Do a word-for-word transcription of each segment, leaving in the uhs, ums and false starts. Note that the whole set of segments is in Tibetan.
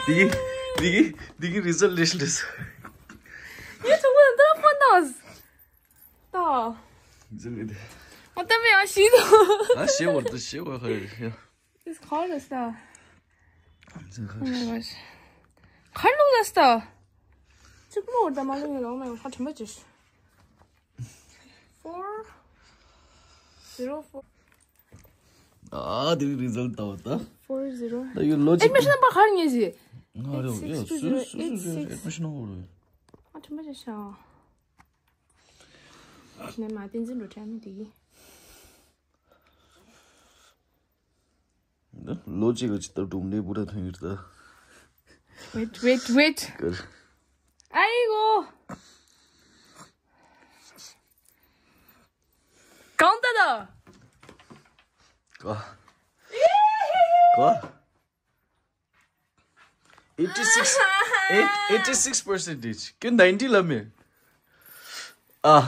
འདི་གི་འདི་གི་འདི་གི་རི་ཛལ་ལེ་ཤི་ལེ་སོ། ངས་ཆུང་མ་འདི་ལ་ཕོན་བཏང་། ད། རི་ཛལ་ལེ། ང་ལྟ་མི་ཡང་ཤི་འདུག་ཨ་ཤེ་བར་དུ་ཤེ་བར་ཧ་ཡ། This call is the. Oh my gosh. ཁར་ལུག་ལ་སྟ། གཅིག་མོ་བར་དུ་མ་ལུག་ཡོད་ལོག་མེད་ཧ་དྲན་པ་ཅིག Four zero four. ཨ་དེ་རི་ཛལ་ལྟ་བ་ད། Four zero. ད་ཡོད་ལོ་ཅིག Admission number ག་རེ་ངེས་ཟིག་ང་རེ་ཡོད་སུ་སུ་སུ་སུ་Admission number རེད། ཨ་དྲན་པ་ཅིག་ཤ། ནས་མ་བསྟན་འཛིན་འགྲོ་དྲན་མི་དེ་གི། ལོ་གཅིག་གི་ཇི་ལྟར་སྒྲུང་ལས་བུ་ར་ཐོན་ཡོད་ད། Wait, wait, wait. ཀར། ཨའི་གོ། གང་ལྟ་ད། ཀ། ཀ། eighty six eight eighty six percentage. ཁྱོད་ninety ལ་མེད། ཨ།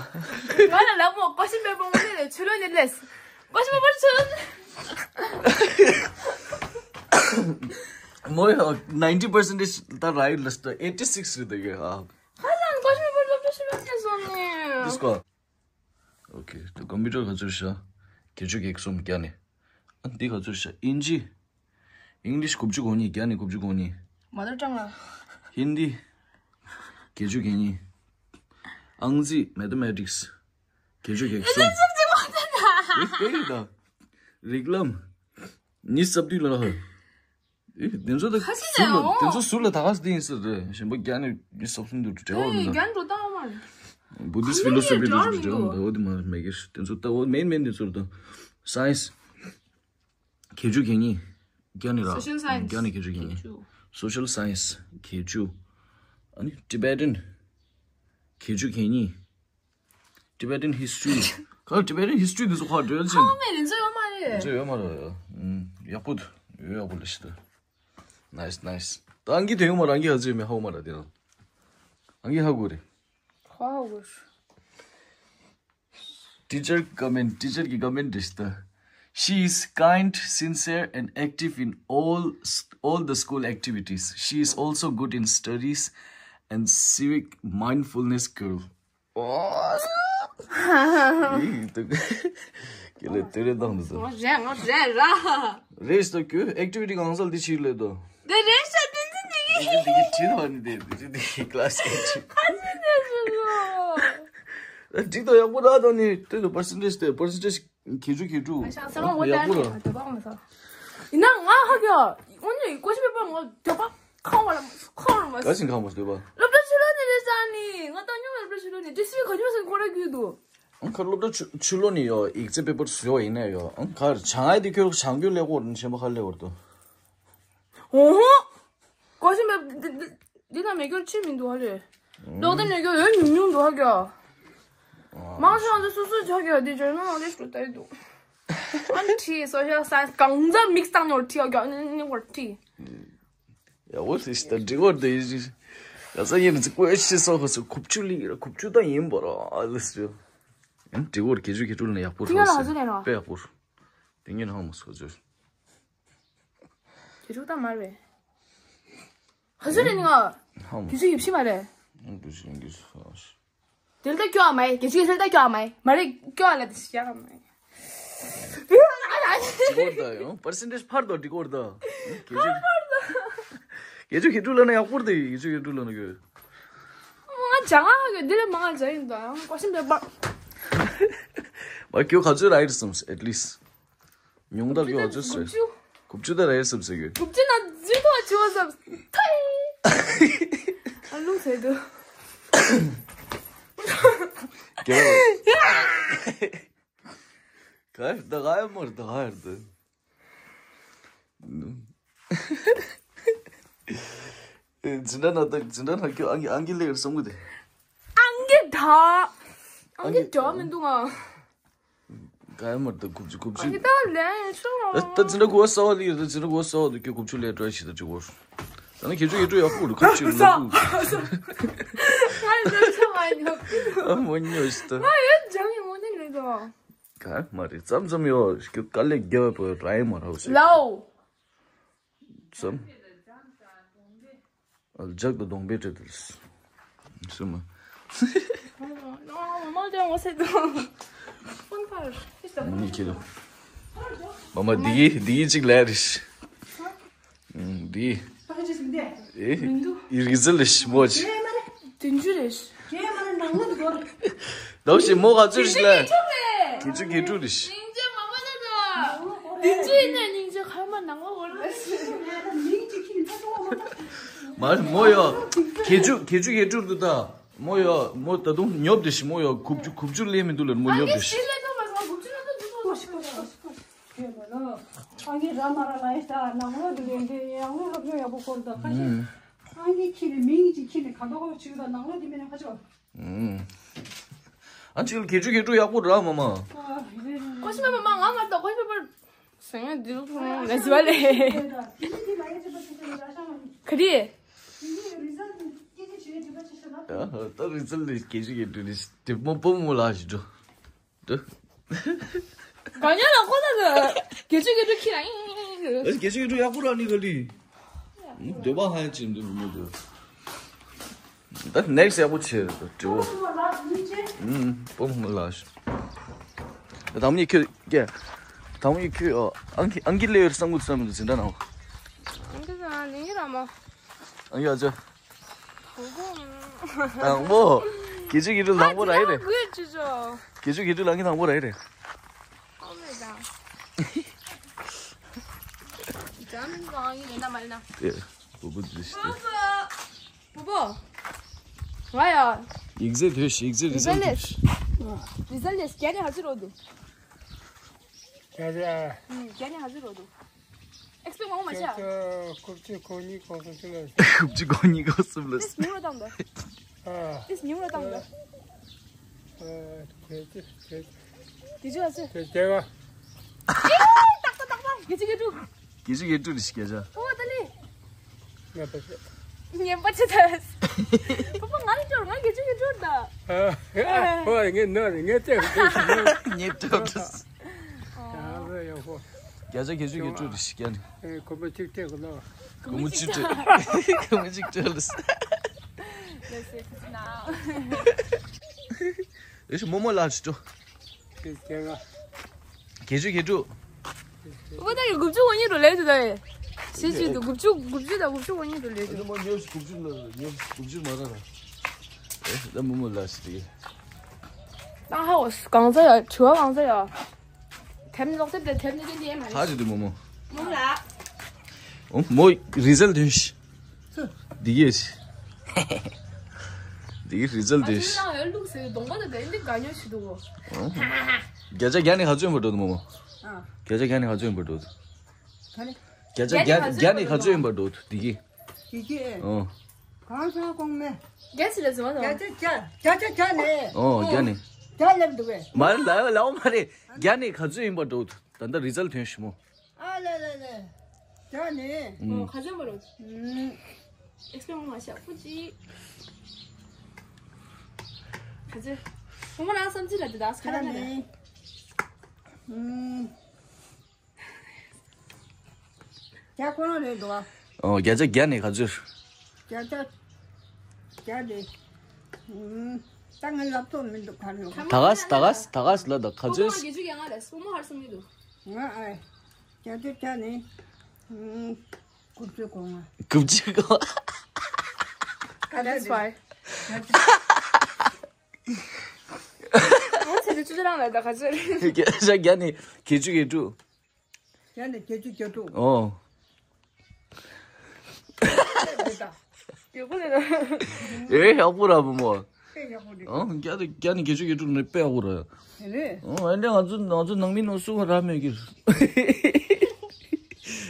ང་ལ་ལབ་མོ་ཀོ་ཤིན་པེ་པར་མོ་ནས་ཆུ་ལོན་ནས་ལས། ཀོ་ཤིན་པེ་པར་ཆུ་ལོན། མོ་ཡ་ninety percentage ད་ར་ཡོད་ལས་ད་eighty six རེད་ད་ཡོད་ཨ། ཁ་སང་ཀོ་ཤིན་པེ་པར་སློབ་གྲྭ་ཆུ་ལོན་ནས་སོང་ནས། འདི་སྐོར། ཨོ་ཁེ། ད་ཀམ་པུ་ཊར་ག་ཚོད་ཤ། བརྒྱད་ཅུ་གྱ་གསུམ་བརྒྱ་ནས། ཨ་འདི་ག་ཚོད་ཤ། ཨིན་ཇི། ཨིང་ལིཤ་དགུ་བཅུ་གོ་གཉིས་བརྒྱ་ནས་དགུ་བཅུ་གོ་གཉིས། Mother tongue ལ། ཧིན་དི། བརྒྱད་ཅུ་གྱ་གཉིས། ཨང་རྩིས་Mathematics། བརྒྱད་ཅུ་གྱ་གསུམ། ཨེ་དེ་ཚོ་ཚོ་ད། རིགས་ལམ། ཉི་ཤུ་རྩ་བདུན་ལ་ཧ། ཨེ་དེ་ཚོ་ད་ཁ་ཤས་ཟུར་ལ་ཡོང་། དེ་ཚོ་ཟུར་ལ་ད་ག་སེ་དེ་ཡིན་ཟེར་རེད། གཞན་པ་བརྒྱ་ནས་ཉི་ཤུ་རྩ་གསུམ་དུ་འབྲེལ་བ་ཨེ་མི་འདུག་རྒྱན་འགྲོ་སྟངས་མ་རེད། Buddhist philosophy དུ་འབྲེལ་བ་མི་འདུག་འོ་དེ་མ་མེད་ཀི། དེ་ཚོ་ད་འོ་མེན་མེན་དེ་ཚོ་ད། Science། བརྒྱད་ཅུ་གྱ་གཉིས། བརྒྱ་ནས་ར། Social science བརྒྱ་ནས་བརྒྱད་ཅུ་གྱ་གཉིས། བརྒྱད་ཅུ། Social science བརྒྱད་ཅུ། ཨ་ནི་Tibetan། བརྒྱད་ཅུ་གྱ་གཉིས། Tibetan history། ག་Tibetan history འདི་ཚོ་ཁ་འགྲོ་ཡ་ཅན། ཁ་མེད་ལེ་ཚོ་ཡོད་མ་རེད། ཚོ་ཡོད་མ་རེད་ཡ། ཡག་པོ་འདུག་ཡོད་ཡག་པོ་ལེ་ཤི་ད། Nice, nice. ད་ཨང་ཀི་དོན་ཡོད་མ་རེད། ཨང་ཀི་ཧ་ཚོད་མེད་ཧ་གོ་མ་རེད་དེ་རང་། ཨང་ཀི་ཧ་གོ་རེད། ཧ་གོ་རེད། Teacher comment, teacher གི་comment འདི་ལྟ། She is kind, sincere and active in all all the school activities. She is also good in studies and civic mindfulness girl. ཨོ། ཡིག་ཏུ། ཁྱེད་ལ་དེ་རེད་དང་འདུག་ང་རེད་ང་རེད་ར། རེད་ཟེར་ཁྱོད་ཨེག་ཊི་བི་ཊི་གང་ཟག་འདི་ཕྱིར་ལས་དོ། དེ་རེད་ཤག་དེ་ཚོ་དེ་གི། དེ་གི་དེ་གི་ཁྲིད་ཧ་ནི་དེ་དེ་ཚོ་དེ་གི་ཀླ་སི་ཨེག་ཊི་བི་ཊི། ཁ་ཚོན་དེ་ཚོ་ལོ། འགྲིག་དང་ཡག་པོ་ར་དང་ནི་དེ་ཚོ་པར་སེན་ཊེཇ་དེ་པར་སེན་ཊེཇ་ཁེ་ཆུ་ཁེ་ཆུ། ཨ་ཤ་ས་ལོ་ངོ་ཡག་པོ་ར། དེ་བ་མ་ས། ཡིན་ན་ང་ཧ་གི་ཨོ་ནི་ཀོ་ཤི་པེ་པར་ངོ་དེ་བ་ཁང་བ་ལ་ཁང་བ་ལ་མ་ས། ག་ཞིག་ཁང་བ་ས་དེ་བ། སློབ་གྲྭ་ཕྱི་ལོགས་ནས་རེད་ས་ནི་ང་ད་ཉུང་བའི་སློབ་གྲྭ་ཕྱི་ལོགས་ནས་ཏི་སི་བི་ག་ཉུང་ས་ཁོ་ར་རྒྱུད་དུ། ཨང་ཁ་སློབ་གྲྭ་ཕྱི་ཕྱི་ལོགས་ནས་ཡོད་ཡིག་ཚད་པེ་པར་བཟོས་པ་ཡིན་ན་ཡོད་ཨང་ཁ་བྱང་ཨའི་དེ་ཁྱོད་བྱང་རྒྱུ་ལེགས་པོ་ཆེན་པོ་ཁ་ལེགས་པོ་འདུག་ཨོ་ཧོ། གོ་ཤེས་མེད། འདི་འདི་ན་མེ་སྒྱོགས་ཆེ་མི་འདུག་ཧ་ལེ། ལོག་ད་མེ་སྒྱོགས་ཡོད་ཉུང་ཉུང་འདུག་ཧ་གྱ། མང་ཤོས་ང་ཚོ་སོ་སོའི་ཆ་གྱ་འདི་ཇར་ནལ་ནོ་ལེ་ཇི་འགྲོ་ལྟ་ཡི་འདུག་ཨ་ནི་ཁྲིད་སོ་ཤལ་སའེན་སི་གང་ཟག་མིག་བཏང་ནོར་ཁྲིད་ཨ་གྱ་ནི་ནི་བར་ཁྲིད། ཡ་འོ་ལེ་ཤི་ད་འགྲིག་བར་དེ་ཡི་ཡ་ས་ཡིན་ཚི་ཀོ་ཤེས་སོ་ཧོ་སོ་ཁུབ་ཆུ་ལི་ར་ཁུབ་ཆུ་ད་ཡིན་པ་ར་ཨ་ལེ་སི་ཡ་འགྲིག་བར་ཁེ་ཆུ་ཁེ་ཆུ་ལ་ཡག་པོ་ཐུག་ཡ་ལ་ཧ་ཟི་ལེ་ར་དཔེ་ཡག་པོ་དེ་ངན་ཧ་མ་སོ་ཆུ། དེ་ཕྱུགས་ད་མར་བས། ཧ་ཟི་རེ་ནི་ང་། ཧམ། དེ་ཚོ་ཡིབ་ཤི་མ་རེད། ཨང་དུ་ཞིང་གི་སོ། དེ་ལྟ་སྐྱོ་མ་ཡི་གེ་ཅི་དེ་ལྟ་སྐྱོ་མ་ཡི་མ་རེད་སྐྱོ་ལ་དེ་ཤི་ཡ་མ་ཡི། འགྲིག་གོ་ད་ཡང་པར་སེན་ཊེཇ་འཕར་དོ་འགྲིག་གོ་ད། གེ་ཅི། གེ་ཅི་གེ་ཀྲུ་ལ་ན་ཡག་པོ་རེད་གེ་ཅི་གེ་ཀྲུ་ལ་ན་གེ། ང་ཇ་ང་གི་འདི་ལས་མང་ང་ཇ་ཡིན་ད་ཡང་ཀོ་ཤིན་པེ་པར། མ་ཁྱོད་ག་ཚོད་ར་ཡིར་སམ་at least། ཉུང་མཐར་ཡོད་ཅུ་ཟེར། དགུ་བཅུ་དང་རེ་སུབ་ཟེར་གྱི། དགུ་བཅུ་ན་རྫུན་ཐོག་ཆུ་བ་ཟབ་ཐའི། ཨ་ལུ་ཟེར་དུ། ག་ད་ག་ཡ་མར་ད་ག་ཡར་ད། འཛིན་གྲྭ་ན་ད་འཛིན་གྲྭ་ན་ཁྱོད་ཨང་ཀི་ཨང་ཀི་ལེགས་སམ་གི་དེ། ཨང་ཀི་ད། ཨང་ཀི་ད་མི་འདུག་ཨ། ག་ཡ་མར་ད་དགུ་བཅུ་དགུ་བཅུ། ཨ་ནི་ད་ལན་ཤོར་རོ། ད་འཛིན་གྲྭ་དགུ་པ་གསར་པ་ལི་ད་འཛིན་གྲྭ་དགུ་པ་གསར་པ་དུ་ཁྱོད་དགུ་བཅུ་ལས་འགྲོ་ཞིག་ད་ཅི་གོ། ད་ནི་ཁྱེད་ཚོ་ཡེ་འགྲོ་ཡག་པོ་རུ་ཁ་ཕྱིར་ལོ་དགུ། ང་ལ་ཆ་མ་ཉོ། ཨ་མ་ཉོ་ཞིག་ད། ང་ཡོད་ཅང་ཡོང་ནི་རེད་དོ། ག་མ་རེད་ཙམ་ཙམ་ཡོད་ཤི་དཀའ་ལས་རྒྱབ་པོ་ར་ཡི་མ་ར་བ་ཞིག་ལའོ། ཙམ། ལྗགས་དང་གདོང་པའི་གྲས་དེ་རེད། སུ་མ། མ་མ་ལ་ངོ་ཤེས་དང་། ཕོན་ཕར། ཨ་ནི་ཁྱེད་དང་། མ་མ་འདི་གི་འདི་གི་གཅིག་ལས་རེད། འདི། ཨེ། ཡི་རིག་ཟེར་ལས་མོ་ཆེ། བདུན་ཅུ་རེད། ནམ་ཞིག་མོ་ག་ཚོད་ཞིག་ལ། དགེ་བཅུ་དགེ་བཅུ་རེད། སྙིང་རྗེ་མ་མ་ན་དང་། བདུན་ཅུ་ཡིན་ན་སྙིང་རྗེ་ཁ་མ་ནང་ལོགས་འོར། མ་མོ་ཡོ། དགེ་བཅུ་དགེ་བཅུ་དགེ་བཅུ་འདུག་ད། མོ་ཡོ་མོ་ད་དུང་ཉོབ་དེ་ཞིག་མོ་ཡོ་དགུ་བཅུ་དགུ་བཅུ་ལས་མི་འདུག་ལ་མོ་ཉོབ་དེ་ཞིག་ཨང་ཀི་ར་མ་ར་ལ་ཡི་ཤ་ནང་ལོགས་འདི་ལས་འདི་ཡང་ལོགས་སློབ་སྦྱོང་ཡག་པོ་སྐོར་དང་ཁ་ཤས། ཨང་ཀི་ཁྱི་ནི་མིང་ཅིག་ཁྱི་ནི་ག་ཏོག་ཅིག་དང་ནང་ལོགས་འདི་མིན་ན་ཁ་ཆོ། ཨ་ཅིག་ལ་གེ་ཅུ་གེ་ཅུ་ཡག་པོ་ར་མ་མ། ཀོ་ཤི་མ་མ་མ་ང་མ་ཏོ་ཀོ་ཤི་མ་མ། སེང་ཡ་འདི་ལུག་ཁོང་ལ་ཟི་བ་ལེ། ག་དེ། ད་རི་ཛལ་ལ་གེ་ཅུ་གེ་ཅུ་ནི་དེ་མོ་པོ་མོ་ལ་ཞིག་འགྲོ། ག་ཉལ་ལ་ཁོ་ན་གེ་ཅུ་གེ་ཅུ་ཁྱི་ར་ཨིན། གེ་ཅུ་གེ་ཅུ་ཡག་པོ་ར་ནི་ག་ལི། འདོད་པ་ཧ་ཅིག་འདི་མི་འདུག་ད་ནེག་སི་ཡག་པོ་ཆེ་རེད་དྲི་བ། ཨུམ། པོ་མོ་ལ་ཞིག་ད་མི་ཁྱོད་ཀྱ། ད་མི་ཁྱོད་ཨང་ཀི་ཨང་ཀི་ལེ་ཡོར་སང་གུ་ཚམ་འཛིན་གྲྭ་ནང་། ཨང་ཀི་ཟ་ནི་ར་མ། ཨང་ཡ་ཅོ། དང་པོ། གེ་ཅུ་གེ་ཅུ་དང་པོ་ར་ཡི་རེད། གེ་ཅུ་གེ་ཅུ་ལ་ངི་དང་པོ་ར་ཡི་རེད། ཨེ། བུ་བུ་དྲིས་ཏེ། བུ་བུ། ང་ཡ། ཡིག་ཚད་དོད་ཤིག་ཡིག་ཚད་རི་ཛལ་དོད་ཤིག་རི་ཛལ་ལས་རྒྱ་ནས་ཧ་ཅི་རོ་འདུག་རྒྱ་རྒྱ། ཨུམ། རྒྱ་ནས་ཧ་ཅི་རོ་འདུག་ཨེག་སི་པེག་མང་མ་བྱ། ཁུབ་ཅི་ཁོ་གཉིས་ཁོ་སོ་སོ་ལ། ཁུབ་ཅི་ཁོ་གཉིས་ཁོ་གསུམ་ལ། ཏིས་ཉིང་རོ་བཏང་དོ། ཨ། ཏིས་ཉིང་རོ་བཏང་དོ། ཨ། གེ་ཅི་གེ་ཅི། དེ་ཅི་ཨ་ཅི། གེ་གེ་བ། ཨེ། ཏག་ཏག་ཏག་ཏག་གེ་ཅི་གེ་ཅུ། གེ་ཅི་གེ་ཅུ་རེད་ཤི་གེ་ཅི། ཨོ་ད་ལི། ངན་པ་ཆེ། ངན་པ་ཆེ་ད། པ་པ་ང་ལ་སྐྱོར་ང་གེ་ཅི་གེ་ཅུ་ད། ཨ། ཨོ་ངས་ནོར་ངས་བལྟས་ངས་སྐྱོར་ད། ཡག་པོ་ཡག་པོ། བརྒྱ་ཆ་བརྒྱད་ཅུ་གྱ་དྲུག་རེ་ཞིག་བརྒྱ་ནི། ཨེ། སྒོར་མོ་གཅིག་སྤྲད་དགོས་ལ། སྒོར་མོ་གཅིག་སྤྲད། སྒོར་མོ་གཅིག་སྤྲད་ལ། ལགས་སོ། ཨེ་ཤི་རྨོ་མོ་ལགས་ཤིག་སྤྲོ། བརྒྱད་ཅུ་གྱ་དྲུག་ཨོ་ད་ཡི་དགུ་བཅུ་གོ་གཉིས་རུ་ལས་དུ་ད་ཡི། ཞེ་གཅིག་ཏུ་དགུ་བཅུ་དགུ་བཅུ་དང་དགུ་བཅུ་གོ་གཉིས་རུ་ལས་དུ། ཨེ་ཤི་རྨོ་ཉོ་ཤིག་དགུ་བཅུ་ལ་ཉོ་ཤིག་དགུ་བཅུ་མ་ར་ར། ཨེ་ཤི་ད་རྨོ་མོ་ལགས་ཤིག་དེ། ཏང་ཧའོ་གང་ཚ་ཡ་དྲི་བ་གང་ཚ་ཡ། དེབ་ནི་ལོག་དེབ་དེ་དེབ་ནི་དེ་འདི་ཡེ་མ་རེད། ཧ་ཅི་དུ་མོ་མོ། མོ་ལ། ཨོ་མོ་རི་ཛལ་དོན་ཤི། འདི་གས་ཤི། འདི་གས་རི་ཛལ་དོན་ཤི། ཨ་ཅི་ལ་ཡོད་ལུགས་ཟེར་གདོང་པ་དང་དེ་འདི་ག་ཉོ་ཤི་འདུག་གོ། ཨོ། བརྒྱ་ཆ་བརྒྱ་ནི་ག་ཚོད་ཡིན་པ་འགྲོ་འདུག་མོ་མོ། ཨ། བརྒྱ་ཆ་བརྒྱ་ནི་ག་ཚོད་ཡིན་པ་འགྲོ་འདུག་ག་རེ། བརྒྱ་ཆ་བརྒྱ་བརྒྱ་ནི་ག་ཚོད་ཡིན་པ་འགྲོ་འདུག་འདི་གས། འདི་གས། ཨོ། གང་ས་གོང་མེ། བརྒྱ་ཟེར་ལ་ཟེར་བ་དང་། བརྒྱ་ཆ་བརྒྱ། བརྒྱ་ཆ་བརྒྱ་ནས། ཨོ་བརྒྱ་ནས། བརྒྱ་ལབ་འདུག་གས། མ་རེད་ལའོ་ལའོ་མ་རེད། བརྒྱ་ནས་ག་ཚོད་ཡིན་པ་འགྲོ། ད་ལྟ་རི་ཛལ་ཐོན་ཤི་མོ། ཨ་ལེ་ལེ་ལེ། བརྒྱ་ནས། ཨོ་ག་ཚོད་པ་རེད། ཨུམ། ཨེག་སི་པེག་མ་བྱ་ཁུ་ཅི། ག་ཚོད། ཁོ་མོ་རང་བསམ་ཚུལ་ལ་དེ་དག་ཁ་ར་ན་རེད། ཨུམ། བརྒྱ་ཁོ་རང་རེད་འདུག་ཨ། ཨོ་བརྒྱ་ཆ་བརྒྱ་ནས་ག་ཚོད། བརྒྱ་ཆ་བརྒྱ་རེད། ཨུམ། ད་ངའི་ལབ་ཐུབ་མི་འདུག་ག་རེ། ད་ག་སི་ད་ག་སི་ད་ག་སི་ལ་ད་ག་ཚོད། ཁོ་མོ་བརྒྱད་ཅུ་གྱ་ལྔ་རེད། ཁོ་མོ་ཧར་སོང་གི་འདུག་ང་ཨ། བརྒྱ་ཆ་བརྒྱ་ནས། ཨུམ། དགུ་བཅུ་གོ་ལྔ། དགུ་བཅུ་གོ། That's why. ཨོ་ཚེ་དེ་བཅུ་ཆ་རང་ལ་ད་ག་ཚོད་རེད། བརྒྱ་ཆ་བརྒྱ་ནས་བརྒྱད་ཅུ་གྱ་དྲུག་བརྒྱ་ནས་བརྒྱད་ཅུ་གྱ་དྲུག་ཨོ། ཡག་པོ་རེད་ད། ཡག་པོ་རེད་ད། ཨེ་ཡག་པོ་ར་བུ་མོ། ཨེ་ཡག་པོ་རེད། ཨོ་བརྒྱ་དང་བརྒྱ་ནས་བརྒྱད་ཅུ་གྱ་དྲུག་ནི་དཔེ་ཡག་པོ་རེད། རེད། ཨོ་ཨ་འདྲ་ང་ཚོ་ང་ཚོ་ནང་མི་ནང་སུ་ར་མེད་ཀི།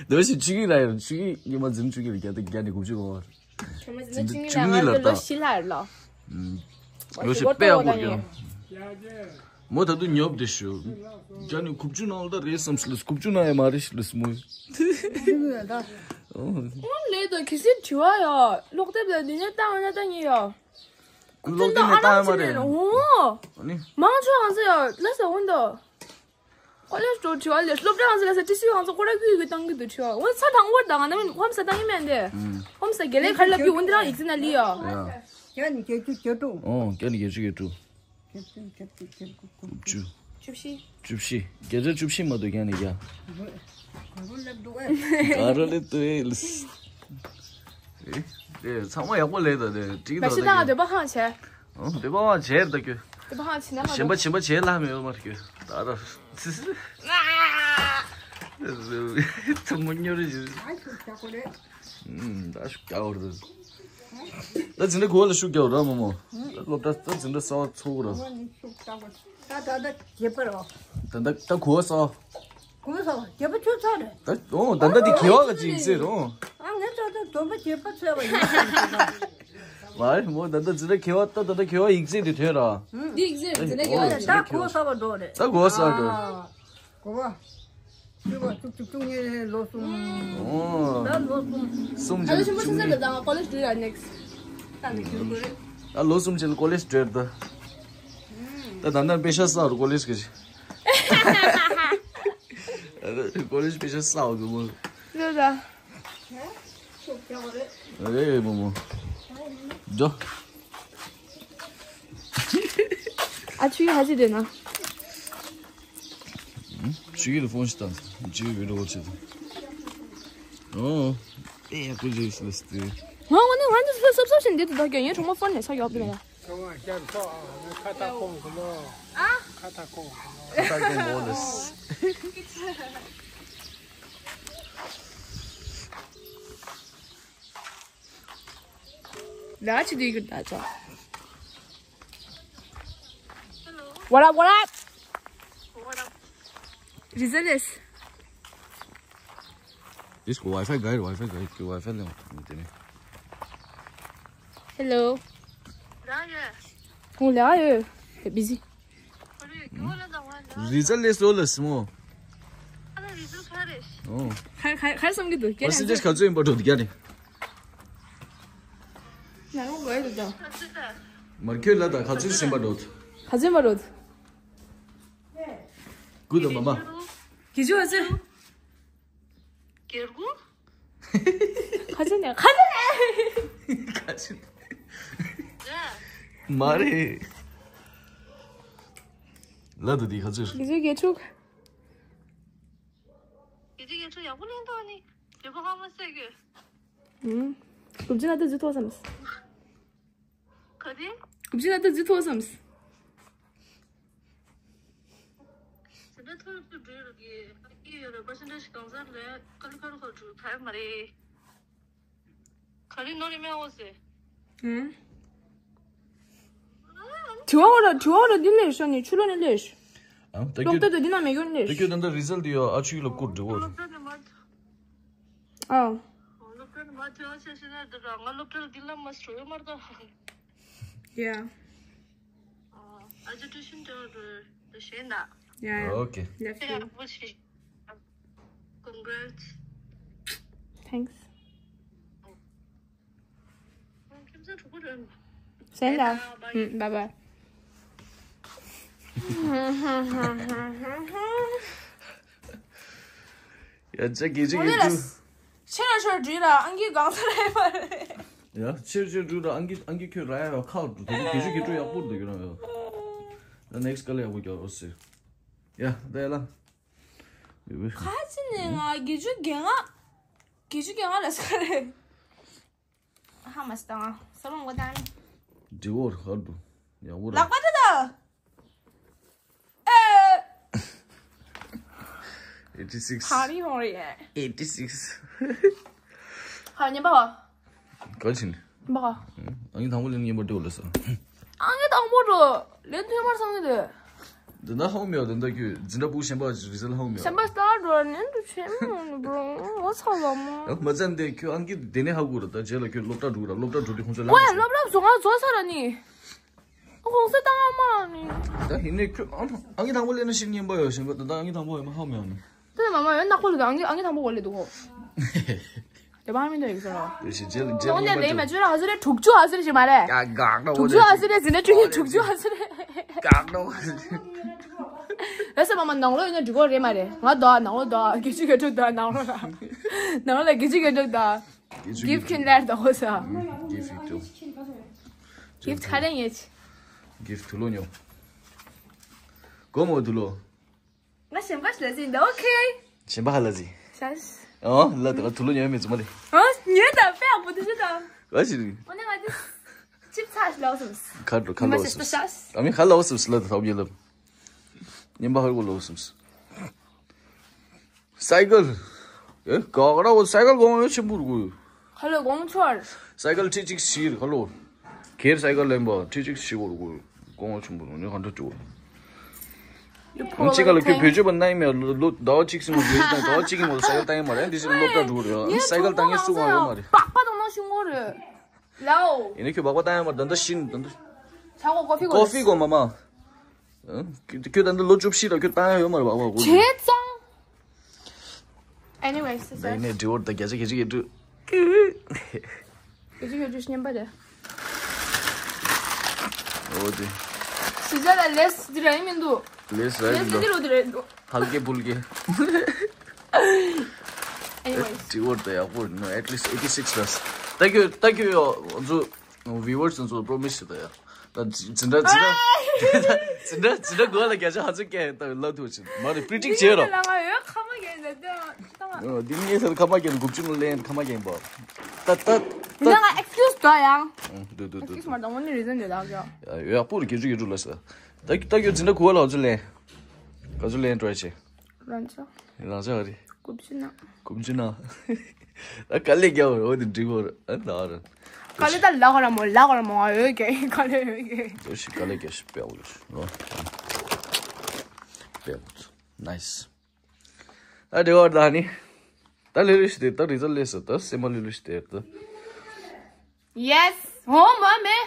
འདི་བཞིན་ཆུ་གི་ར་ཡོད་ཆུ་གི་ཉི་མ་འཛིན་ཆུ་གི་ར་བརྒྱ་དང་བརྒྱ་ནས་དགུ་བཅུ་གོ། ཁྱོད་མ་ཟིན་ན་ཆུང་ངུ་ལ་ང་ཚོ་ལོ་བཞི་ལྷག་རེད་ལོ། ལོ་བཞི་དཔེ་ཡག་པོ་རྒྱག་མོ་ད་དུང་ཉོབ་དེ་ཞུ། རྒྱ་ནི་དགུ་བཅུ་ནང་ལ་ད་རེད་བསམ་སི་ལ་དགུ་བཅུ་ནང་ཡ་མ་རེད་ཤི་ལ་སི་མོ། ཨོ་ལེ་དོ་གི་སི་དྲི་བ་ཡོ་ལོག་དེབ་ལ་འདི་ནས་བཏང་ན་ད་ཉེ་ཡོ། ཀུན་ལོག་དེབ་ནས་བཏང་ཡ་མ་རེད། ཨོ། ཨ་ནི། མང་ཆོག་ང་ཚོ་ཡོ་ལ་ས་འོན་དོ། ཀོ་ལེཇ་འགྲོ་དྲི་བ་ལས་སློབ་གྲྭ་ང་ཚོ་ལ་ས་ཊི་སི་ང་ཚོ་ཁོ་ར་གུས་གུས་བཏང་གི་འདུག་དྲི་བ། འོ་ས་དང་པོར་དང་ང་ནམ་ཧོམ་ས་བཏང་གི་མེད་འདི། ཧོམ་ས་དགེ་ལས་ག་རེ་ལབ་ཀྱི་འོ་འདི་རང་ཡིག་ཚད་ན་ལི་ཡ། ཡ། བརྒྱ་ནི་བརྒྱད་ཅུ་གྱ་དྲུག་ཨོ་བརྒྱ་ནི་བརྒྱད་ཅུ་གྱ་དྲུག་བཅུ། བཅུ་བཞི། བཅུ་བཞི། བརྒྱ་ཆ་བཅུ་བཞི་མ་གཏོགས་ཀྱང་ནི་རྒྱ། ག་རེ་ལབ་འདུག་ཨེ། ག་རེ་ལབ་འདུག་ཨེ་ལགས། ཨེ། དེ་ཚང་མ་ཡག་པོ་ལས་ད་དེ་ཀྲིག་མ་ད་ཤི་ད་ང་འདོད་པ་ཧང་བྱས། ཨོ་འདོད་པ་ཧང་བྱས་ད་ཁྱོད། འདོད་པ་ཧང་བྱས་ན་མ་གཞན་པ་གཞན་པ་བྱས་ལྷག་མེད་པ་མ་རེད་ཁྱོད་ད་ད། ཚང་མ་སྨྱོ་རེ་བྱེད། ཨ་ཤུགས་རྒྱག་གོ་རེད། ད་ཤུགས་རྒྱག་གོ་རེད། ད་འཛིན་གྲྭ་གོ་ལ་ཤུགས་རྒྱག་ར་མོ་མོ། ད་སློབ་གྲྭ་ད་འཛིན་གྲྭ་གསར་བ་ཚུགས་ར། ད་ད་ད་རྒྱས་པར་རོ། ད་ད་ད་གོ་གསར་བ། གོ་གསར་བ་རྒྱས་པ་ཆོད་ཚར་རེད། ད་ཨོ་ད་ད་དེ་གེ་བ་ག་ཅིག་ཟེར་རོ། ཨ་ངས་ད་ད་དོན་པ་རྒྱས་པ་ཚར་བ་ཡིན་ཟེར་གི་ད། མ་རེད་མོ་ད་ད་འཛིན་གྲྭ་གེ་བ་ད་ད་ད་གེ་བ་ཡིག་ཚད་དེ་ཐོན་ར། འདི་ཡིག་ཚད་འཛིན་གྲྭ་གེ་བ་ད་གོ་གསར་བ་འགྲོ་རེད། ད་གོ་གསར་འགྲོ། གོ་བ། ཆུ་བ་བཅུ་གཅིག་བཅུ་གཉིས་ལོ་གསུམ། ཨོ། ད་ལོ་གསུམ། གསུམ་ད་ལོ་ཆེན་པོ་ཆུང་ཆུང་ལ་ད་ང་ཀོ་ལེཇ་འགྲོ་ཡ་ནེག་སི་ཊི་ད་ནི་འགྲོ་དགོས་རེད། ད་ལོ་གསུམ་ཆེན་ལ་ཀོ་ལེཇ་འགྲོ་ཡ་ད། ད་ད་ད་པེ་ཤ་ས་རུ་ཀོ་ལེཇ་གི་ཀོ་ལེཇ་པེ་ཤ་ས་འོ་གི་མོ། ལོ་ད། རེད་མོ་མོ། འགྲོ། ཨ་ཆུ་ཡ་ཧ་ཅི་དེ་ན། ཆུ་ཡི་ལ་ཕོན་ཞིག་བཏང་། ཆུ་ཡི་བི་ཌི་ཡོ་ཆེ། ཨོ། ཨེ་ཡ་ཀུ་ཇི་སི་ལ་སི་ཏི། ང་ང་ནི་ང་ཚོ་སོབ་སོབ་བཞིན་འདི་དུ་ད་གྱོན་ཡིན་གྲོགས་མོ་ཕོན་ནས་ས་ཡོག་པི་ལ། ཁ་ཐག་ཁོང་གི་ལོ། ཨ། ཁ་ཐག་ཁོང་གི་ལོ། ཁ་ཐག་ཁོང་གི་ལོ། ལ་ཆི་དེ་གི་ད་ཆ། What up, what up? What up? རི་ཛ་ལེས། This Wi-Fi guy, Wi-Fi guy, Wi-Fi ལེན་དེ་ནས། Hello. ད་ཡོད། ཁོང་ལ་ཡོད། Busy. རི་ཛ་ལེས་ལོ་ལ་སི་མོ། ཨོ། ཁ་ཁ་ཁ་བསམ་གི་འདུག་པར་སེན་ཊེཇ་ག་ཚོད་ཡིན་པ་འགྲོ་འདུག་ཡ་ནི། ང་རང་གོ་ཡ་འདུག་ད། མར་ཁྱོད་ལ་ད་ག་ཚོད་ཟིན་པ་འགྲོ། ག་ཚོད་ཡིན་པ་འགྲོ། དགུ་དང་མ་མ། བརྒྱད་ཅུ་ག་ཚོད། བརྒྱད་དགུ། ག་ཚོད་ནས་ག་ཚོད་ནས། ག་ཚོད། མ་རེད། ལ་དུ་དེ་ག་ཚོད། བརྒྱད་ཅུ་གྱ་དྲུག་བརྒྱད་ཅུ་གྱ་དྲུག་ཡག་པོ་ལེན་ཐོག་ནི། བོད་པ་ཧ་མ་སད་གི། ཨུམ། དགུ་བཅུ་ན་ད་རྫི་ཐོག་བསམ། ག་དེ། དགུ་བཅུ་ན་ད་རྫི་ཐོག་བསམ། ཟིན་ན་ཐོག་ཏུ་འགྲོ་ཡོད་གི། ཨ་ཀི་ཡོད་རེད། པར་སེན་ཊེཇ་གང་ཟག་ལས་ཀ་ལི་ཀ་ལི་ཁ་འགྲོ་ཐལ་མ་རེད། ག་རེ་ནོར་རེ་མེད་འོ་ཟེར། ཨུམ། དྲི་བ་འོ་ར་དྲི་བ་འོ་ར་འདི་ལས་ཤོ་ནི་ཆུ་ལོ་ནི་ལས་ཤོ། ཨ་ད་སློབ་གྲྭ་དུ་འདི་ན་མེད་གོ་ནི་ལས་ད་ཤོ། ཁྱོད་ད་ལྟ་རི་ཛལ་འདི་ཡོ་ཨ་ཆུ་ཡི་ལ་བསྐུར་འདྲི་བོ། སློབ་གྲྭ་ནི་མ། ཨ། སློབ་གྲྭ་ནི་མ་དྲི་བ་ཆ་ཤེས་ན་འདི་ར་ང་སློབ་གྲྭ་ལ་འདི་ལ་མ་སྲོ་ཡོད་མ་རེད་ད། Yeah. ཨ་ཅོ་ཊི་ཤན་ཏེ་ཏེ་ཤན་ད། Yeah, yeah. Okay. Left. ཡག་པོ་བྱེད། Congrats. Thanks. ཁྱིམ་ཚང་གྲོགས་པོ་རེད། ཟེར་ལ། ཨུམ། bye bye. ཡ་ཅག་གི་ཅིག་གི་ཏུ། ཕྱིར་ར་ཤོར་འགྲུལ་ལ་ཨང་ཀི་གང་ས་རེད་མ་རེད། ཡ་ཕྱིར་ཕྱིར་འགྲུལ་ལ་ཨང་ཀི་ཨང་ཀི་ཁྱོད་ར་ཡ་ཁག་འགྲོ་དེ་གི་ཅིག་གི་ཏུ་ཡག་པོ་འདུག་གི་ར་ཡ། ད་ནེག་སི་ཀ་ལ་ཡག་པོ་རྒྱག་རོགས་ཟེར། ཡ་ད་ཡ་ལ། ཁ་ཅི་ནས་ང་བརྒྱད་ཅུ་གྱ་ལྔ། བརྒྱད་ཅུ་གྱ་ལྔ་ལ་ས་རེད། ཧ་མ་སི་དང་ས་བོང་གོ་དང་། འདྲི་བོར་ཧར་དུ་ཡག་པོ་ར། ལག་པ་དེ་ད། ཨེ། eighty six. ག་རེ་ཡོང་རེད། eighty six. ཧ་ཉན་པ་བ། ག་ཕྱིན། ཉན་པ་བ། ཨང་ཀི་དང་པོ་ལེན་ཉན་པ་འདྲི་བོ་ལ་ས། ཨང་ཀི་དང་པོ་འགྲོ། ལེན་ཐུབ་མར་སང་གི་དེ། འདི་ན་ཧོ་མེའོ་དེ་འདྲ་ཁྱོད་འཛིན་གྲྭ་པུ་གཞན་པ་རི་ཛལ་ཧོ་མེའོ། གཞན་པ་སྟ་འགྲོ་ནན་དུ་ཆེ་མོ་ནི་བོ་ངོ་ཚ་ལ་མོ། མ་ཚད་འདི་ཁྱོད་ཨང་ཀི་དེ་ནས་ཧ་གོ་ར་ད་རྗེས་ལ་ཁྱོད་སློབ་གྲྭ་འགྲོ་ར་སློབ་གྲྭ་འགྲོ་དུས་ཁོང་ཚོ་ལ་ཧོ་ཡ་སློབ་གྲྭ་བཟོ་ང་བཟོ་ས་ར་ནི། ཁོང་ཚོ་ཏང་མ་ནི། ད་ཧི་ནས་ཁྱོད་ཨང་ཨང་ཀི་དང་པོ་ལེན་ན་ཤི་ཉན་པ་ཡོད་གཞན་པ་ད་ད་ཨང་ཀི་དང་པོ་ཡོད་མ་ཧོ་མེའོ་ནི། དེ་ནས་མ་མ་ཡོད་ནག་པོ་ལ་ད་ཨང་ཀི་ཨང་ཀི་དང་པོ་གོ་ལེ་འདུག་གོ། དེ་བ་མི་འདུག་ཡིག་ཚང་། དེ་བཞིན་རྗེས་ལ་རྗེས་ལ་ལོང་ནས་ལེ་མ་བཅོས་ར་ཧ་ཟེར་རེ་དྲུག་ཅུ་ཧ་ཟེར་རེ་ཞིག་མ་རེད། ཀ་གག་ན་དྲུག་ཅུ་ཧ་ཟེར་རེ་ཟིན་ན་བཅུ་གཉིས་དྲུག་ཅུ་ཧ་ཟེར་རེ། ཀག་ནོ། རེད་ཟེར་མ་མ་ནང་ལོགས་ཡིན་ན་འགྲིག་གོ་རེད་མ་རེད། ང་དོ་ནང་ལོགས་དོ་དགེ་བཅུ་དགེ་ཕྲུག་དོ་ནང་ལོགས་ལ། ནང་ལོགས་ལ་དགེ་བཅུ་དགེ་ཕྲུག་དོ། དགེ་བཅུ་དགེ་ཕྲུག་ཁྱིམ་ལེར་དོ་ས། དགེ་བཅུ་དགེ་ཕྲུག gift ཁ་ལེན་ཡེ་ཆི། gift དུ་ལོ་ཉོ། གོ་མོ་དུ་ལོ། ང་གཞན་པ་ཞིག་ལ་ཟིན་ད་ཨོ་ཁེ། གཞན་པ་ཧ་ལ་ཟིན། ཤ་ཤ། ཨོ་ལ་ད་དུ་ལོ་ཉོ་མི་ཙུ་མ་ལེ། ཨོ་ཉོས་ད་པེ་ཨ་པོ་དུ་ཞུ་ད། ག་ཞིག་རེད། ཨོ་ནེ་ང་དུ། ཅིབ་ཚ་ཞིག་ལ་ཨོ་སུམ་སི། ཁ་འགྲོ་ཁ་ལ་ཨོ་སུམ་སི། ཨ་མི་ཁ་ལ་ཨོ་སུམ་སི་ལ་ད་ཐོབ་ཉེ་ལབ། ཉན་པ་ཧ་གོ་ལ་ཨོ་སུམ་སི། སའི་ཀལ། ཨེ་ག་ག་ར་འོ་སའི་ཀལ་གོང་ཡོད་ཆེན་པོ་རུ་གོ། ཁ་ལོ་གོང་ཚོར། སའི་ཀལ་ཁྲི་གཅིག་བཞི་རེད་ཁ་ལོ། ཁེར་སའི་ཀལ་ལེན་པ་ཁྲི་གཅིག་བཞི་བོ་རུ་གོ། གོང་ཆེན་པོ་རུ་ནི་ག་འདྲ་བྱུང་། ཁྱི་ག་ལ་ཁྱོད་བེད་སྤྱོད་པ་ན་ཡིན་མེད་ལོ་ཟླ་བ་གཅིག་སྲིང་མོ་བེད་སྤྱོད་ཟླ་བ་གཅིག་གི་མོ་སའི་ཀལ་བཏང་ཡིན་མ་རེད། འདི་ཕྱིར་སློབ་གྲྭ་འགྲོ་རེད། སའི་ཀལ་བཏང་ཡིན་སུ་གང་ཡོད་མ་རེད། པགས་པ་དང་ནང་ཤུང་གོ་རེད། ལའོ། ཡིན་ན་ཁྱོད་པགས་པ་བཏང་ཡིན་མ་རེད། ད་ལྟ་ཤིན་ད་ལྟ། ཆ་གོ་ཀོ་ཧྥི་གོ་ཀོ་ཧྥི་གོ་མ་མ། ཁྱོད་ད་ལྟ་ལོ་བཅུ་བཞི་ལ་ཁྱོད་བཏང་ཡ་ཡོད་མ་རེད་པགས་པ་གོ། བྱས་ཙང་། Anyways, ད་ཡིན་ནའི་འབྲི་བོར་ད་བརྒྱ་ཆ་བརྒྱད་ཅུ་བརྒྱད་ཅུ། བརྒྱད་ཅུ་བརྒྱད་ཅུ་ཞིག་ཉན་པ་རེད། འོ་དེ། སི་ཛ་ལ་ལེས་འདི་ར་ཡིན་མི་འདུག་ལེས་ར་ཡིན་ལེས་འདི་འདུག་རུ་འདི་ར་འདུག་ཧལ་ཀེ་ཕུལ་ཀེ། Anyways. འབྲི་བོར་ད་ཡག་པོ་ནོ་at least eighty six plus. Thank you, thank you ཡོ་ཚོ། Viewers ཚོ་promise ད་ཡ། ད་འཛིན་གྲྭ་འཛིན་གྲྭ་འཛིན་གྲྭ་འཛིན་གྲྭ་འགོ་ལ་བརྒྱ་ཆ་ཧ་ཅང་སྐད་ད་ལབ་ཐུབ་ཆེ་མ་རེད། པི་རི་ཊིག་བྱེད་རོགས། ལ་ང་ཡོད་ཁ་མ་རྒྱན་ད་ད་ད། འདི་ངས་ཟེར་ཁ་མ་རྒྱན་དགུ་བཅུ་ནོ་ལེན་ཁ་མ་རྒྱན་པ། ད་ད་ད། ཡིན་ན་ང་ཨེག་སི་ཀིའུ་སི་དགོས་ཡང་། འདུ་འདུ་འདུ་ཨེག་སི་ཀིའུ་སི་མ་དང་མོ་ནི་རི་ཛན་ཡོད་ད་ཀྱོ། ཡག་པོ་རེད། བརྒྱད་ཅུ་བརྒྱད་ཅུ་ལ་ས། ད་ད་ཀྱོ་འཛིན་གྲྭ་གོ་ལ་ཧ་ཅང་ལེན། ག་ཚོད་ལེན་ཊི་རའི་བྱེད། རང་ཚོ། རང་ཚོ་རེད། དགུ་བཅུ་ན། དགུ་བཅུ་ན། ཨ་དཀའ་ལས་རྒྱག་པ་རེད། འོ་དེ་འགྲིག་པ་རེད། ཨ་ལ་རེད། དཀའ་ལས་ད་ལ་ག་ར་མོ་ལ་ག་ར་མོ་ང་ཡོད་ཀྱི་དཀའ་ལས་ཡོད་ཀྱི། ལོ་ཞིག་དཀའ་ལས་རྒྱག་ཞིག་དཔེ་འོ་ལོ་ཞིག་ལོ། དཔེ་འོ་ཚོ་ནའི་སི། ཨ་དེ་བར་ད་ནི། ད་ལེ་ལེ་ཞིག་དེ་ད་རི་ཛལ་ལེ་ས་ད་སེ་མ་ལེ་ལེ་ཞིག་དེ་ད། Yes. ཧོ་མ་མེ།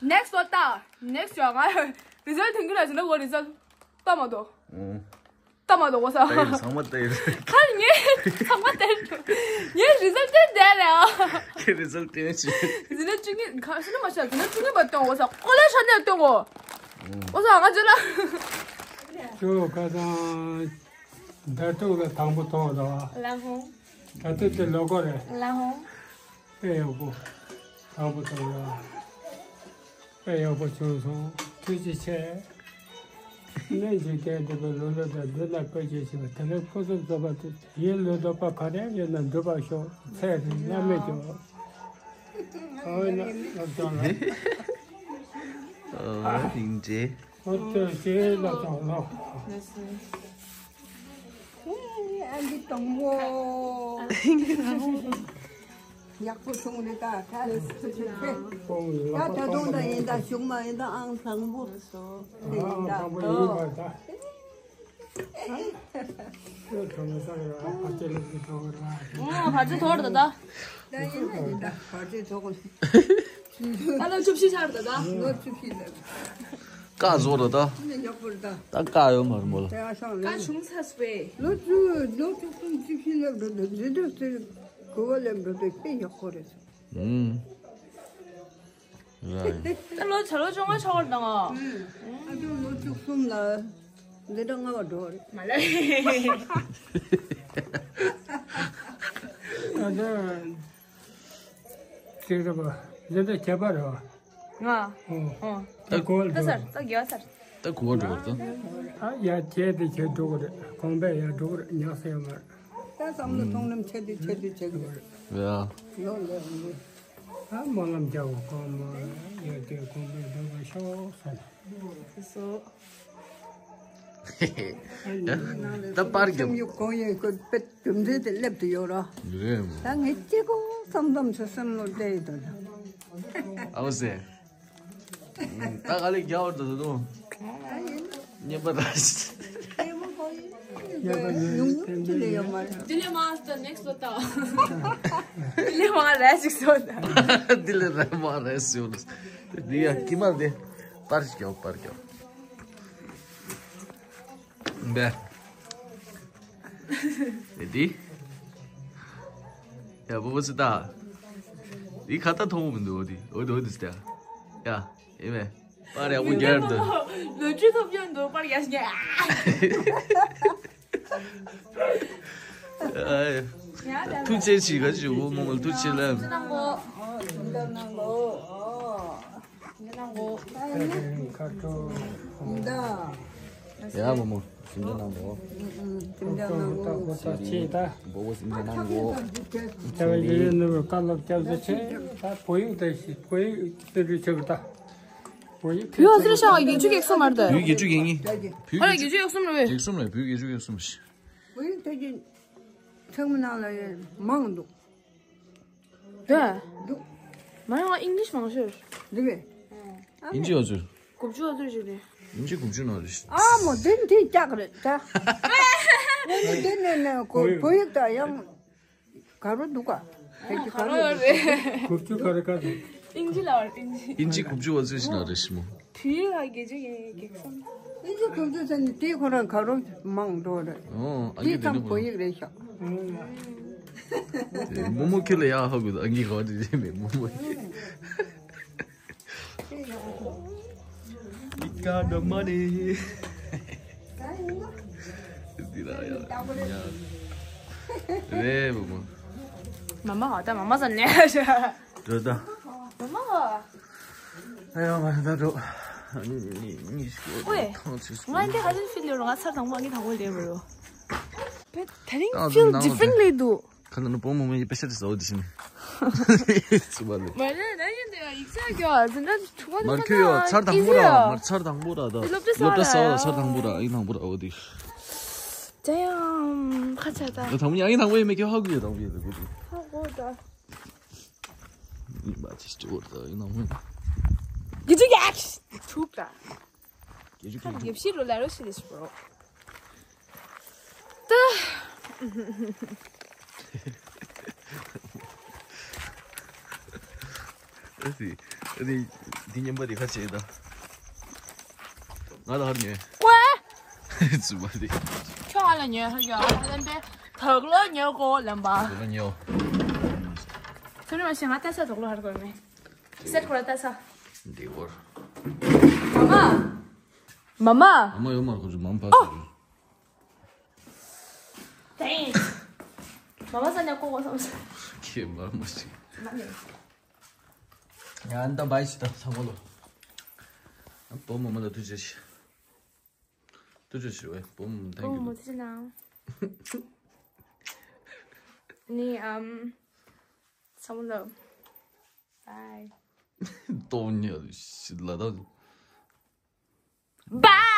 Next ལོ་ལྟ། Next ཡོང་ང་། རི་ཛལ་ཐོན་གྱི་ར་ཟིན་ན་གོ་རི་ཛལ་ལྟ་མ་དོ། ལྟ་མ་དོ་གོ་ས། ལྟ་ཡིན་ཚང་མ་ལྟ་ཡིན། ཁ་ངས་ཚང་མ་ལྟ་ཡིན། ངས་རི་ཛལ་ལྟ་བསྡད་རེད་ཨ། ཁྱེད་རི་ཛལ་ལྟ་ཡིན་ཅི། ཟིན་ན་བཅུ་གཉིས་ཁ་ཟིན་ན་མ་ཤ་ཟིན་ན་བཅུ་གཉིས་པ་སྟོན་གོ་ས་ཀོ་ལེ་ཤ་ནས་སྟོན་གོ། གོ་ས་ང་ཚོ་ལ། ཁྱོད་ཁ་སང་ཟླ་དྲུག་ལ་དང་པོ་ཐོག་རེད་བ། ལ་ཧོ། ད་ལྟ་དེ་ལོ་གོ་རེད། ལ་ཧོ། དཔེ་ཡག་པོ། དང་པོ་དང་ལ། དཔེ་ཡག་པོ་བྱུང་སོང་། ཐུགས་རྗེ་ཆེ། སྨན་གྱི་སྐད་འདི་པའི་ལོ་ལོ་དང་འདི་ལ་བཀོད་ཀྱི་བྱེད་པ་དེ་ལས་ཁོ་ཚོ་རྫོགས་པ་དེ་ཡིན་ལོ་ལྡོག་པ་ག་རེ་ཡོད་ན་འགྲུབ་པར་ཤོག་ཚེ་རིང་བླ་མེད་ཀྱི། ཨོ་ན་ལབ་དང་ལ། ཨོ་རིང་རྗེ། ཨོ་ཏོ་ཞེས་ལབ་དང་ལ། ཨ་འདི་དང་པོ། ཡག་པོ་བྱུང་རེད་ད། ད་ལས་སུ་ཆུ་ཆེ། ད་ད་དུང་ད་ཡིན་ད་གཞུག་མ་ཡིན་ད་ཨང་དང་པོ་ཡིན་ད། ཨང་དང་པོ་ཡིན་པ་ད། ཁྱོད་ཁྲོ་མོ་ས་རེད་བ། ཨ་ཅེ་ལེ་ཀི་ཐོག་རེད་བ། ཨོ་བར་ཆད་ཐོག་རེད་ད། ད་ཡིན་ད་ཡིན་ད་བར་ཆད་ཐོག་ད་ལོ་བཅུ་བཞི་ཆགས་རེད་ད། ལོ་བཅུ་བཞི་ལ། ཀ་བཟོ་རེད་ད། ཡག་པོ་རེད་ད། ད་ཀ་ཡོད་མ་རེད་མོ་ལ། ད་ཨ་ཤང་ལ། ཀ་བྱུང་ཚར་སོང་བས། ལོ་བཅུ་ལོ་བཅུ་གསུམ་བཅུ་བཞི་ལ་འགྲོ་དུས་འཛིན་གྲྭ་ཚོས་གོ་བ་ལ་འགྲོ་དུས་དཔེ་ཡག་པོ་རེད། ཨུམ། ར་ཡིན། ད་ལོ་ཆ་ལོ་བཅོ་ལྔ་ཆགས་པར་དང་། ཨ་ཅོ་ལོ་བཅུ་གསུམ་ལ་འཛིན་གྲྭ་ལྔ་པ་འགྲོ་བ་རེད། མ་ལ། ཨ་ཅོ་ཅིག་རེད་པ། འཛིན་གྲྭ་བརྒྱད་པ་རེད་པ། ང་། ཨོ། ཨོ། ད་གོ་བ་ད་སར་འགྲོ། ད་དགེ་བ་སར། ད་གོ་བ་འགྲོ་བ་ད། ཨ་ཡ་བྱས་ཏེ་བྱས་འགྲོ་གི་རེད། གོམ་པས་ཡར་འགྲོ་གི་རེད། ཉག་སེ་ཡོད་མ་རེད། ད་བསམ་བློ་ཐོང་ལམ་ཆེ་དུས་ཆེ་དུས་ཆེ་གི་རེད། ཡ། ལོ་ལོ་ལོ། ཨ་སྨོན་ལམ་རྒྱག་གོ་གོ་མ་ཡོད་དུས་གོམ་པས་འགྲོ་གི་ཤོག་ཟེར། སོ། ད་པར་རྒྱབ། ཡུག་གོང་ཡན་ཁོ་པེ་རྒྱུ་མཚན་དེ་སླེབས་ཏུ་ཡོད་ར། རེད་མོ། ད་ངས་གཅིག་གོ་བསམ་བསམ་ཚེ་བསམ་བློ་བཏང་ཡོད་དོ། ཨ་བ་སེ། ད་ག་ལེ་རྒྱ་བར་དུ་དུ། ཉན་པ་ར། ཉུང་ཉུང་ཅི་ལས་ཡོད་མ་རེད། དེ་ལས་མ་ད་next ལོ་ད། དེ་ལས་མ་ར་ཞིག་སོ་ད། དེ་ལས་ར་མ་ར་ཞིག་སོ། དེ་ཡ་ཀི་མ་དེ། པར་རྒྱབ་པར་རྒྱབ། འབའ། དེ་དེ། ཡ་པོ་པོ་ཙི་ད། དེ་ཁ་ཏ་མཐོང་མི་འདུག་འོ་དེ་འོ་དེ་འོ་དེ་ཙི་ད། ཡ་ཨེ་མེ། པར་ཡག་པོ་རྒྱག་འདུག་ལོ་རྒྱུས་ཐོབ་ཀྱང་འདུག་པར་ཡག་ཤོས། ཨ། ཐུགས་རྗེ་ཆེ། ག་ཅི་འོ་མོ་མོ་ཐུགས་རྗེ་ཆེ་ལབ། ཁ་དྲོ། ཡ་མོ་མོ། སེམས་ཅན་ནང་འགྲོ། སེམས་ཅན་ནང་འགྲོ། ད་གོ་ད་ཆེ་ད། མགོ་བོ་སེམས་ཅན་ནང་འགྲོ། རྩ་བའི་ཡུལ་ནུབ་བཀའ་སློབ་སྐྱབས་སུ་མཆི། ད་བོད་ཡིག་ད་ཤི་བོད་ཡིག་བསྟན་འགྲོའི་ཆེ་བ་ད། བོད་ཡིག་བོད་ཡིག་ཤ་བརྒྱད་ཅུ་གྱ་གསུམ་མ་རེད། བོད་ཡིག་བརྒྱད་ཅུ་གྱ་གཉིས། བོད་ཡིག་ཨ་ལ་བརྒྱད་ཅུ་གྱ་གསུམ་རེད་བས། གྱ་གསུམ་རེད། བོད་ཡིག་བརྒྱད་ཅུ་གྱ་གསུམ་རེད། བོད་ཡིག་ད་ཅི་ཚང་མ་ནང་ལ་མང་འདུག་རེད། འདུག་མ་ཡང་ཨིང་ལིཤ་མང་ཤོས། འདི་བས། ཨིན་ཇི་ཡོད་ཚུལ། དགུ་བཅུ་ཡོད་ཚུལ་ཞིག་རེད། ཨིན་ཇི་དགུ་བཅུ་ནང་རེད། ཨ་མོ་དེ་དེ་སྐྱག་རེད་ད། ཨ་མོ་དེ་ནས་ནས་གོ་བོད་ཡིག་ད་ཡང་ག་རོ་འདུག་ག་དེ་གི་ག་རོ་རེད། དགུ་བཅུ་ག་རེ་ག་རེ། ཨིན་ཇི་ལ་ཨིན་ཇི། ཨིན་ཇི་དགུ་བཅུ་ཡོད་ཚུལ་ཞིག་ནང་རེད་ཤི་མོ། བོད་ཡིག་ལ་བརྒྱད་ཅུ་ཡིན་གྱི་བསམ། ཨིན་ཇི་དགུ་བཅུ་ཟེར་ནས་དེ་ཁོ་རང་ག་རོ་མང་འགྲོ་རེད། ཨོ་ཨ་དེ་གི་དེ་ཚང་ནི་བོད་ཡིག་རེད་ཤག་མོ་མོ་ཁྱོད་ལ་ཡག་ཧ་གོ་ཨ་གི་ག་བ་དེ་རེད་མེད་མོ་མོ། We got the money. འདི་ལ་ཡ་ཡ། རེད་མོ་མོ། མ་མ་ཧ་ད་མ་མ་ཟ་ནས་ཤ། འགྲོ་ད། མ་མ་ཧ། ཨ་ཡ་མ་ད་འགྲོ། ཨོའེ། ང་འདི་ཧ་ཅང་ཕིལ་ཡོད་རུང་ང་ཚར་དང་པོ་ཨ་ནི་དང་པོ་ལེན་པ་རུ། དེ་རིང་ཕིལ་ཌི་ཕི་རེན་ལི་འདུག་ཁ་ལ་ནི་བུ་མོ་མོ་ཡི་པེ་ཤ་རེ་ཟ་འོ་དེ་བཞིན། སུ་བ་ལེ། མ་རེད་ད་ཡིན་དེ་ཡིག་ཆ་གྱོ་ཟིན་ད་ཐུག་པ་མར་ཁྱོད་ཡོ་ཚར་དང་པོ་ར་མར་ཚར་དང་པོ་ར་ད་སློབ་གྲྭ་ས་སློབ་གྲྭ་ས་བ་ད་ཚར་དང་པོ་ར་ཡིན་དང་པོ་ར་འོ་དེ། ད་ཡང་ཁ་ཆ་ད། ད་དང་པོ་ཡང་ཡིན་དང་པོ་ཡིན་མེད་ཀྱི་ཧ་གོ་ཡོད་དང་པོ་ཡིན་ད་གོ་དེ། ཧ་གོ་ད། ཡིན་པ་ཅི་སྤྱི་བོར་ད་ཡིན་དང་པོ་ཡིན། གི་ཅི་ཡ་ཐུག་ད། གི་ཅི་གི་ཅི། ཡབ་ཤི་རོ་ལ་རོ་ཤི་ལི་ཤི་པོ་རོ། ད། ཨ་ཙི། ཨ་ཙི། འདི་ཉན་པ་འདི་ཁ་ཆེ་ད། ང་ལ་ཧར་ཉོས། ཀོ། ཙི་མ་འདི། ཁྱོད་ཧ་ལ་ཉོས་ཧ་ཡོད་ཧ་ལ་འདི། དག་ལོ་ཉོ་གོ་ལམ་པ། དག་ལོ་ཉོ། ཁྱོད་རེ་མ་ཤེས་ང་ལྟ་ས་དག་ལོ་ཧར་གོ་མེ། སེར་ཁོ་ར་ལྟ་ས། འདི་བོར། མ་མ། མ་མ། ཨ་མ་ཡོད་མ་ཁོ་ཚོ་མ་མ་པ་ཨོ། ཟེར། དེ། མ་མ་ས་ཉ་ཀོ་ཀོ་སམ་ས། ཁྱེད་མ་མ་ཞིག་མ་ནི། ཡ་ཨན་ད་བའི་ཤི་ད་ཚང་མ་ལོ། བུ་མོ་མོ་ལ་ཐུགས་རྗེ་ཆེ། ཐུགས་རྗེ་ཆེ་བས་བུ་མོ་ཐེང་ཀྱུ་ལོ། ནི་ཨམ། ཚང་མ་ལོ། བའི། ཏོ་ཉི་ཤི་ལ་ད། བའི།